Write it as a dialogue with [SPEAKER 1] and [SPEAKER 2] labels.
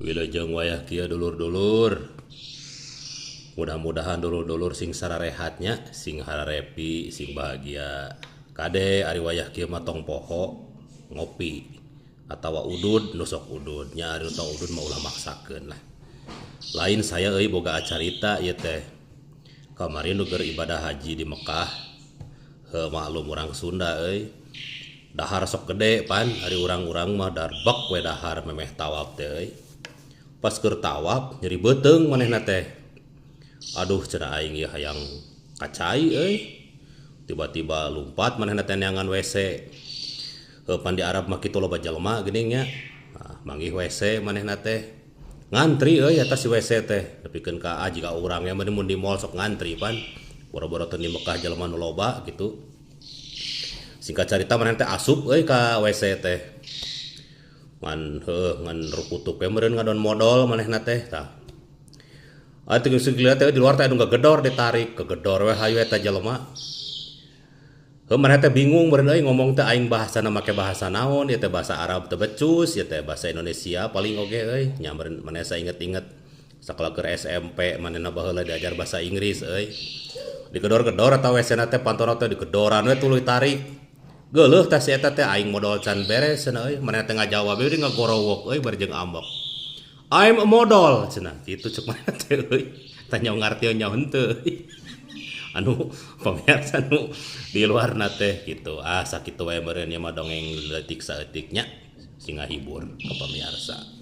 [SPEAKER 1] Wilujeng wayah kieu dulur-dulur. Mudah-mudahan dulur-dulur sing sararehat nya, sing hararepi, sing bahagia. Kade ari wayah kieu mah tong poho ngopi atawa udud nu sok udud nya, ari nu tong udud mah ulah maksakeun lah. Lain saya euy boga acarita ieu teh. Kamari nu keur ibadah haji di Mekah. Heuh, maklum urang Sunda euy. Dahar sok gede pan, ari urang-urang mah darbek we dahar memeh tawaf teh euy. Pas keur tawaf nyeri beuteung manehna teh. Aduh, cenah aing ieu hayang ka cai euy. Tiba-tiba lumpat manehna teh neangan WC. Heuh, pan di Arab mah kitu loba jelema geuning nya. Nah, manggih WC manehna teh. Ngantri euy eta si WC teh. Nepikeun ka jiga urang ge mun di mall sok ngantri pan. Boro-boro teu di Mekah jelema nu loba kitu. Singkat carita manehna teh asup euy ka WC teh. Ngan heuh ngan rukutuk we meureun ngadon modol manehna teh tah. Atuh geus teh di luar teh anu ngagedor ditarik, kegedor we hayu eta jelema. Heuh, manehna teh bingung meureun euy ngomong teh aing bahasana make bahasa naon ieu teh, bahasa Arab teu becus, ieu teh bahasa Indonesia paling oge euy. Nya meureun manehna sainget-inget sakola keur SMP manehna baheula diajar bahasa Inggris euy. Digedor-gedor eta WC na teh, pantona teh digedoran we tuluy tarik. Geuleuh tah si eta teh, aing modol can beres cenah euy. Manehna teh ngajawab we ngagorowok euy bari jeung ambek. "I'm a modol," cenah kitu cek manehna teh euy. Tah nyaho ngarti nyaho henteu euy. Anu pamirsa nu di luarna teh kitu. Ah, sakitu we meureun ieu mah dongeng leutik saeutik nya. Sing ngahibur ka pamirsa.